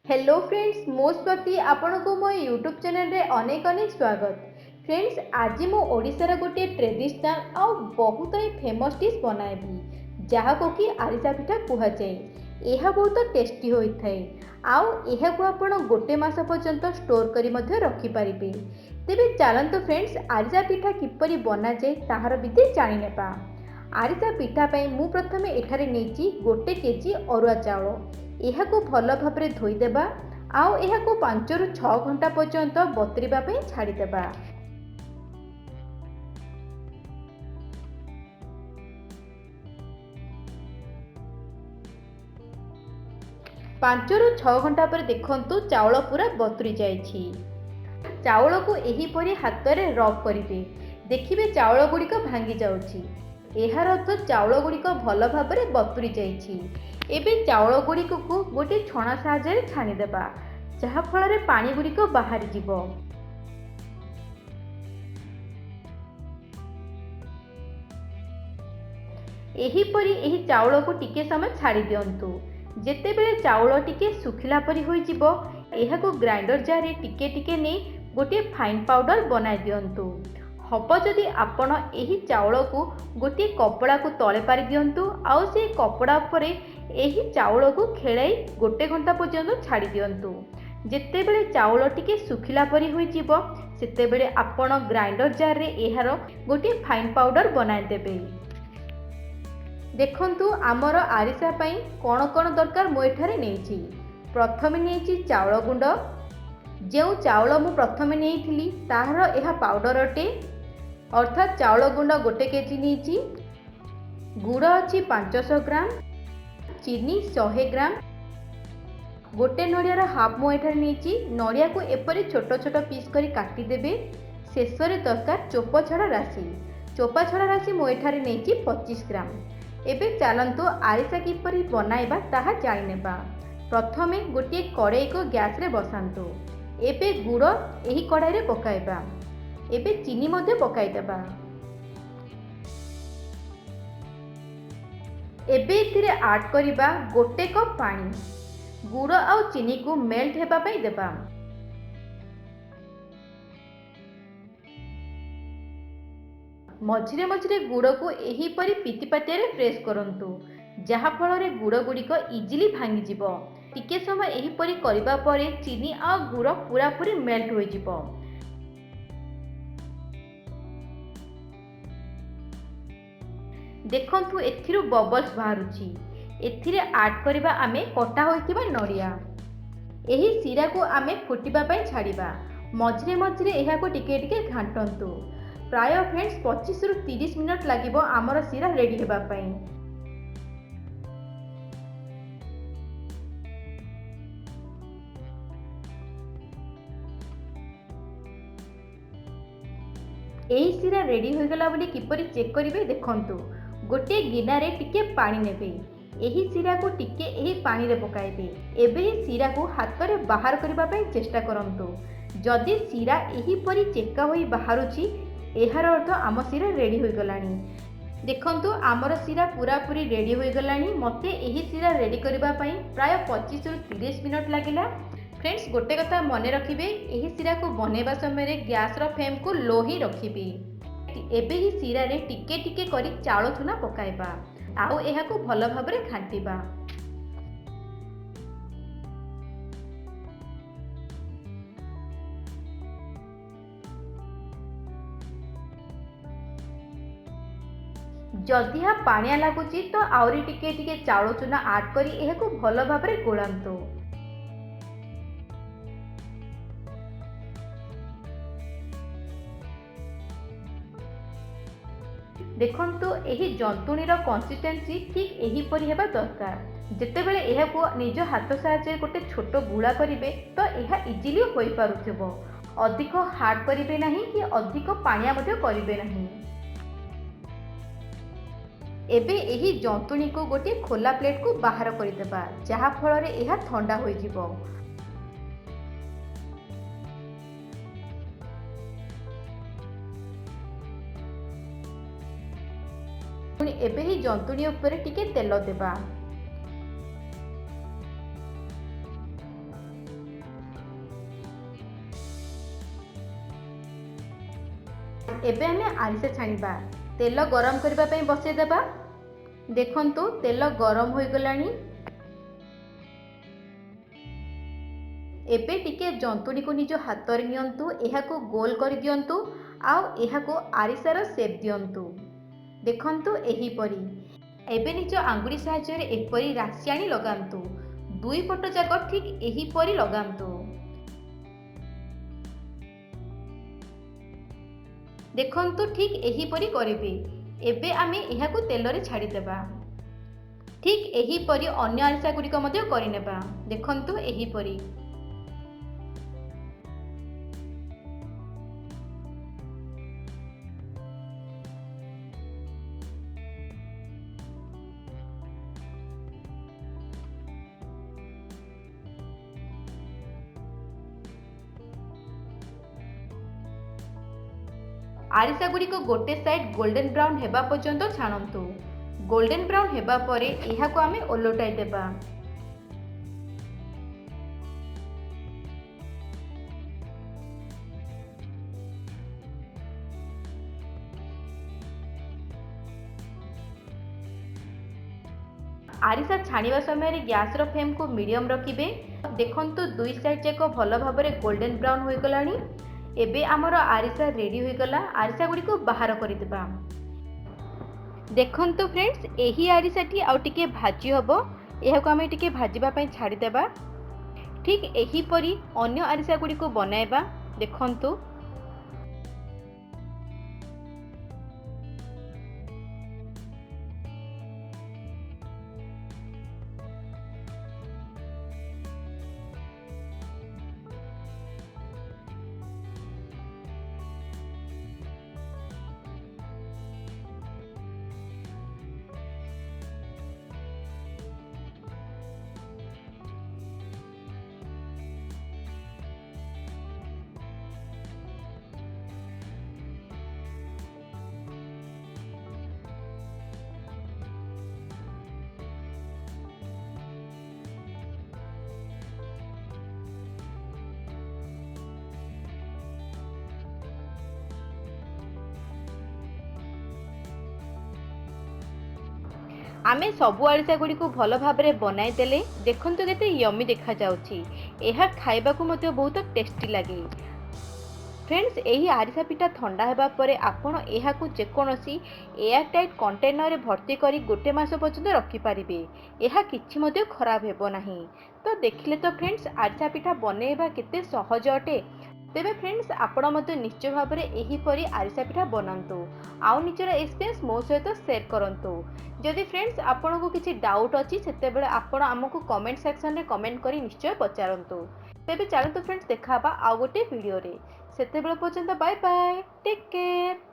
Hello friends, ମୁଁ ସ୍ୱାତି, ଆପଣଙ୍କୁ ମୋ ୟୁଟ୍ୟୁବ୍ ଚ୍ୟାନେଲରେ ଅନେକ ଅନେକ ସ୍ୱାଗତ। ଫ୍ରେଣ୍ଡସ୍, ଆଜି ମୁଁ ଓଡ଼ିଶାର ଗୋଟିଏ ଟ୍ରେଡ଼ିସନାଲ୍ ଆଉ ବହୁତ ହିଁ ଫେମସ୍ ଡିଶ୍ ବନାଇବି, ଯାହାକୁ କି ଆରିସା ପିଠା କୁହାଯାଏ। ଏହା ବହୁତ ଟେଷ୍ଟି ହୋଇଥାଏ ଆଉ ଏହାକୁ ଆପଣ ଗୋଟେ ମାସ ପର୍ଯ୍ୟନ୍ତ ଷ୍ଟୋର୍ କରି ମଧ୍ୟ ରଖିପାରିବେ। ତେବେ ଚାଲନ୍ତୁ ଫ୍ରେଣ୍ଡସ୍, ଆରିସା ପିଠା କିପରି ବନାଯାଏ ତାହାର ବିଧି ଜାଣିନେବା। ଆରିସା ପିଠା ପାଇଁ ମୁଁ ପ୍ରଥମେ ଏଠାରେ ନେଇଛି 1 କେଜି ଅରୁଆ ଚାଉଳ। ଏହାକୁ ଭଲ ଭାବରେ ଧୋଇଦେବା ଆଉ ଏହାକୁ 5ରୁ 6 ଘଣ୍ଟା ପର୍ଯ୍ୟନ୍ତ ବତୁରିବା ପାଇଁ ଛାଡ଼ିଦେବା। 5ରୁ 6 ଘଣ୍ଟା ପରେ ଦେଖନ୍ତୁ, ଚାଉଳ ପୁରା ବତୁରି ଯାଇଛି। ଚାଉଳକୁ ଏହିପରି ହାତରେ ରବ୍ କରିବେ। ଦେଖିବେ, ଚାଉଳ ଗୁଡ଼ିକ ଭାଙ୍ଗି ଯାଉଛି। ଏହାର ଅର୍ଥ ଚାଉଳ ଗୁଡ଼ିକ ଭଲ ଭାବରେ ବତୁରି ଯାଇଛି। ଏବେ ଚାଉଳ ଗୁଡ଼ିକୁ ଗୋଟିଏ ଛଣା ସାହାଯ୍ୟରେ ଛାଣିଦେବା, ଯାହାଫଳରେ ପାଣି ଗୁଡ଼ିକ ବାହାରିଯିବ। ଏହିପରି ଏହି ଚାଉଳକୁ ଟିକେ ସମୟ ଛାଡ଼ି ଦିଅନ୍ତୁ। ଯେତେବେଳେ ଚାଉଳ ଟିକେ ଶୁଖିଲା ପରି ହୋଇଯିବ, ଏହାକୁ ଗ୍ରାଇଣ୍ଡର ଜାରରେ ଟିକେ ଟିକେ ନେଇ ଗୋଟିଏ ଫାଇନ୍ ପାଉଡ଼ର ବନାଇ ଦିଅନ୍ତୁ। ହବ ଯଦି ଆପଣ ଏହି ଚାଉଳକୁ ଗୋଟିଏ କପଡ଼ାକୁ ତଳେ ପାରି ଦିଅନ୍ତୁ ଆଉ ସେଇ କପଡ଼ା ଉପରେ ଏହି ଚାଉଳକୁ ଖେଳାଇ ଗୋଟେ ଘଣ୍ଟା ପର୍ଯ୍ୟନ୍ତ ଛାଡ଼ି ଦିଅନ୍ତୁ। ଯେତେବେଳେ ଚାଉଳ ଟିକେ ଶୁଖିଲା ପରି ହୋଇଯିବ, ସେତେବେଳେ ଆପଣ ଗ୍ରାଇଣ୍ଡର ଜାରରେ ଏହାର ଗୋଟିଏ ଫାଇନ୍ ପାଉଡ଼ର ବନାଇଦେବେ। ଦେଖନ୍ତୁ, ଆମର ଆରିସା ପାଇଁ କ'ଣ କ'ଣ ଦରକାର ମୁଁ ଏଠାରେ ନେଇଛି। ପ୍ରଥମେ ନେଇଛି ଚାଉଳ ଗୁଣ୍ଡ। ଯେଉଁ ଚାଉଳ ମୁଁ ପ୍ରଥମେ ନେଇଥିଲି, ତାହାର ଏହା ପାଉଡ଼ର ଅଟେ। ଅର୍ଥାତ୍ ଚାଉଳ ଗୁଣ୍ଡ 1 କେଜି ନେଇଛି। ଗୁଡ଼ ଅଛି 500 ଗ୍ରାମ, ଚିନି 100 ଗ୍ରାମ, ଗୋଟେ ନଡ଼ିଆର ହାଫ୍ ମୁଁ ଏଠାରେ ନେଇଛି। ନଡ଼ିଆକୁ ଏପରି ଛୋଟ ଛୋଟ ପିସ୍ କରି କାଟିଦେବେ। ଶେଷରେ ଦରକାର ଚୋପା ଛଡ଼ା ରାଶି। ଚୋପା ଛଡ଼ା ରାଶି ମୁଁ ଏଠାରେ ନେଇଛି 25 ଗ୍ରାମ। ଏବେ ଚାଲନ୍ତୁ, ଆରିସା କିପରି ବନାଇବା ତାହା ଜାଣିନେବା। ପ୍ରଥମେ ଗୋଟିଏ କଡ଼େଇକୁ ଗ୍ୟାସରେ ବସାନ୍ତୁ। ଏବେ ଗୁଡ଼ ଏହି କଡ଼ାଇରେ ପକାଇବା। ଏବେ ଚିନି ମଧ୍ୟ ପକାଇଦେବା। ଏବେ ଏଥିରେ ଆଡ଼୍ କରିବା 1 କପ୍ ପାଣି। ଗୁଡ଼ ଆଉ ଚିନିକୁ ମେଲ୍ଟ ହେବା ପାଇଁ ଦେବା। ମଝିରେ ମଝିରେ ଗୁଡ଼କୁ ଏହିପରି ପିତିପାତିଆରେ ପ୍ରେସ୍ କରନ୍ତୁ, ଯାହାଫଳରେ ଗୁଡ଼ ଗୁଡ଼ିକ ଇଜିଲି ଭାଙ୍ଗିଯିବ। ଟିକେ ସମୟ ଏହିପରି କରିବା ପରେ ଚିନି ଆଉ ଗୁଡ଼ ପୁରାପୁରି ମେଲ୍ଟ ହୋଇଯିବ। ଦେଖନ୍ତୁ, ଏଥିରୁ ବବଲ୍ସ ବାହାରୁଛି। ଏଥିରେ ଆଡ଼୍ କରିବା ଆମେ କଟା ହୋଇଥିବା ନଡ଼ିଆ। ଏହି ଶିରାକୁ ଆମେ ଫୁଟିବା ପାଇଁ ଛାଡ଼ିବା। ମଝିରେ ମଝିରେ ଏହାକୁ ଟିକେ ଟିକେ ଘାଣ୍ଟନ୍ତୁ। ପ୍ରାୟ ଫ୍ରେଣ୍ଡସ୍, 25ରୁ 30 ମିନିଟ୍ ଲାଗିବ ଆମର ଶିରା ରେଡ଼ି ହେବା ପାଇଁ। ଏହି ଶିରା ରେଡ଼ି ହୋଇଗଲା ବୋଲି କିପରି ଚେକ୍ କରିବେ? ଦେଖନ୍ତୁ, ଗୋଟିଏ ଗିନାରେ ଟିକେ ପାଣି ନେବେ। ଏହି ଶିରାକୁ ଟିକେ ଏହି ପାଣିରେ ପକାଇବେ। ଏବେ ଏହି ଶିରାକୁ ହାତରେ ବାହାର କରିବା ପାଇଁ ଚେଷ୍ଟା କରନ୍ତୁ। ଯଦି ଶିରା ଏହିପରି ଚେକା ହୋଇ ବାହାରୁଛି, ଏହାର ଅର୍ଥ ଆମ ଶିରା ରେଡ଼ି ହୋଇଗଲାଣି। ଦେଖନ୍ତୁ, ଆମର ଶିରା ପୁରାପୁରି ରେଡ଼ି ହୋଇଗଲାଣି। ମୋତେ ଏହି ଶିରା ରେଡ଼ି କରିବା ପାଇଁ ପ୍ରାୟ 25ରୁ 30 ମିନିଟ୍ ଲାଗିଲା। ଫ୍ରେଣ୍ଡସ୍, ଗୋଟେ କଥା ମନେ ରଖିବେ, ଏହି ଶିରାକୁ ବନେଇବା ସମୟରେ ଗ୍ୟାସ୍ର ଫ୍ଲେମ୍କୁ ଲୋ ହିଁ ରଖିବେ। ଏବେ ଏହି ଶିରାରେ ଟିକେ ଟିକେ କରି ଚାଉଳ ଚୁନା ପକାଇବା ଆଉ ଏହାକୁ ଭଲ ଭାବରେ ଘାଣ୍ଟିବା। ଯଦି ଏହା ପାଣିଆ ଲାଗୁଛି, ତ ଆହୁରି ଟିକେ ଟିକେ ଚାଉଳ ଚୁନା ଆଡ଼୍ କରି ଏହାକୁ ଭଲ ଭାବରେ ଗୋଳାନ୍ତୁ। ଦେଖନ୍ତୁ, ଏହି ଜନ୍ତୁଣୀର କନସିଷ୍ଟେନ୍ସି ଠିକ୍ ଏହିପରି ହେବା ଦରକାର। ଯେତେବେଳେ ଏହାକୁ ନିଜ ହାତ ସାହାଯ୍ୟରେ ଗୋଟେ ଛୋଟ ଗୁଳା କରିବେ, ତ ଏହା ଇଜିଲି ହୋଇପାରୁଥିବ। ଅଧିକ ହାର୍ଡ଼ କରିବେ ନାହିଁ କି ଅଧିକ ପାଣିଆ ମଧ୍ୟ କରିବେ ନାହିଁ। ଏବେ ଏହି ଜନ୍ତୁଣୀକୁ ଗୋଟିଏ ଖୋଲା ପ୍ଲେଟ୍କୁ ବାହାର କରିଦେବା, ଯାହାଫଳରେ ଏହା ଥଣ୍ଡା ହୋଇଯିବ। ପୁଣି ଏବେ ଏହି ଜନ୍ତୁଣୀ ଉପରେ ଟିକେ ତେଲ ଦେବା। ଏବେ ଆମେ ଆରିସା ଛାଣିବା। ତେଲ ଗରମ କରିବା ପାଇଁ ବସେଇଦେବା। ଦେଖନ୍ତୁ, ତେଲ ଗରମ ହୋଇଗଲାଣି। ଏବେ ଟିକେ ଜନ୍ତୁଣିକୁ ନିଜ ହାତରେ ନିଅନ୍ତୁ, ଏହାକୁ ଗୋଲ କରିଦିଅନ୍ତୁ ଆଉ ଏହାକୁ ଆରିସାର ସେପ୍ ଦିଅନ୍ତୁ। ଦେଖନ୍ତୁ, ଏହିପରି। ଏବେ ନିଜ ଆଙ୍ଗୁଳି ସାହାଯ୍ୟରେ ଏପରି ରାଶି ଆଣି ଲଗାନ୍ତୁ। ଦୁଇ ପଟ ଯାକ ଠିକ୍ ଏହିପରି ଲଗାନ୍ତୁ। ଦେଖନ୍ତୁ, ଠିକ୍ ଏହିପରି କରିବେ। ଏବେ ଆମେ ଏହାକୁ ତେଲରେ ଛାଡ଼ିଦେବା। ଠିକ୍ ଏହିପରି ଅନ୍ୟ ଆରିସା ଗୁଡ଼ିକ ମଧ୍ୟ କରିନେବା। ଦେଖନ୍ତୁ, ଏହିପରି। ଆରିସା ଗୁଡ଼ିକ ଗୋଟେ ସାଇଡ୍ ଗୋଲ୍ଡେନ୍ ବ୍ରାଉନ୍ ହେବା ପର୍ଯ୍ୟନ୍ତ ଛାଣନ୍ତୁ। ଗୋଲ୍ଡେନ୍ ବ୍ରାଉନ୍ ହେବା ପରେ ଏହାକୁ ଆମେ ଓଲଟାଇ ଦେବା। ଆରିସା ଛାଣିବା ସମୟରେ ଗ୍ୟାସ୍ର ଫ୍ଲେମ୍କୁ ମିଡ଼ିୟମ୍ ରଖିବେ। ଦେଖନ୍ତୁ, ଦୁଇ ସାଇଡ୍ ଯାକ ଭଲ ଭାବରେ ଗୋଲ୍ଡେନ୍ ବ୍ରାଉନ୍ ହୋଇଗଲାଣି। ଏବେ ଆମର ଆରିସା ରେଡ଼ି ହୋଇଗଲା। ଆରିସା ଗୁଡ଼ିକୁ ବାହାର କରିଦେବା। ଦେଖନ୍ତୁ ଫ୍ରେଣ୍ଡସ୍, ଏହି ଆରିସାଟି ଆଉ ଟିକେ ଭାଜି ହେବ। ଏହାକୁ ଆମେ ଟିକେ ଭାଜିବା ପାଇଁ ଛାଡ଼ିଦେବା। ଠିକ୍ ଏହିପରି ଅନ୍ୟ ଆରିସା ଗୁଡ଼ିକୁ ବନାଇବା। ଦେଖନ୍ତୁ, ଆମେ ସବୁ ଆରିସା ଗୁଡ଼ିକୁ ଭଲ ଭାବରେ ବନାଇ ଦେଲେ। ଦେଖନ୍ତୁ, କେତେ ୟମି ଦେଖାଯାଉଛି। ଏହା ଖାଇବାକୁ ମଧ୍ୟ ବହୁତ ଟେଷ୍ଟି ଲାଗେ। ଫ୍ରେଣ୍ଡସ୍, ଏହି ଆରିସା ପିଠା ଥଣ୍ଡା ହେବା ପରେ ଆପଣ ଏହାକୁ ଯେକୌଣସି ଏୟାର ଟାଇଟ୍ କଣ୍ଟେନରରେ ଭର୍ତ୍ତି କରି ଗୋଟେ ମାସ ପର୍ଯ୍ୟନ୍ତ ରଖିପାରିବେ। ଏହା କିଛି ମଧ୍ୟ ଖରାପ ହେବ ନାହିଁ। ତ ଦେଖିଲେ ତ ଫ୍ରେଣ୍ଡସ୍, ଆରିସା ପିଠା ବନେଇବା କେତେ ସହଜ ଅଟେ। ତେବେ ଫ୍ରେଣ୍ଡସ୍, ଆପଣ ମଧ୍ୟ ନିଶ୍ଚୟ ଭାବରେ ଏହିପରି ଆରିସା ପିଠା ବନାନ୍ତୁ ଆଉ ନିଜର ଏକ୍ସପିରିଏନ୍ସ ମୋ ସହିତ ସେୟାର କରନ୍ତୁ। ଯଦି ଫ୍ରେଣ୍ଡସ୍, ଆପଣଙ୍କୁ କିଛି ଡାଉଟ୍ ଅଛି, ସେତେବେଳେ ଆପଣ ଆମକୁ କମେଣ୍ଟ ସେକ୍ସନରେ କମେଣ୍ଟ କରି ନିଶ୍ଚୟ ପଚାରନ୍ତୁ। ତେବେ ଚାଲନ୍ତୁ ଫ୍ରେଣ୍ଡସ୍, ଦେଖା ହେବା ଆଉ ଗୋଟେ ଭିଡ଼ିଓରେ। ସେତେବେଳେ ପର୍ଯ୍ୟନ୍ତ ବାଏ ବାଏ, ଟେକ୍ କେୟାର।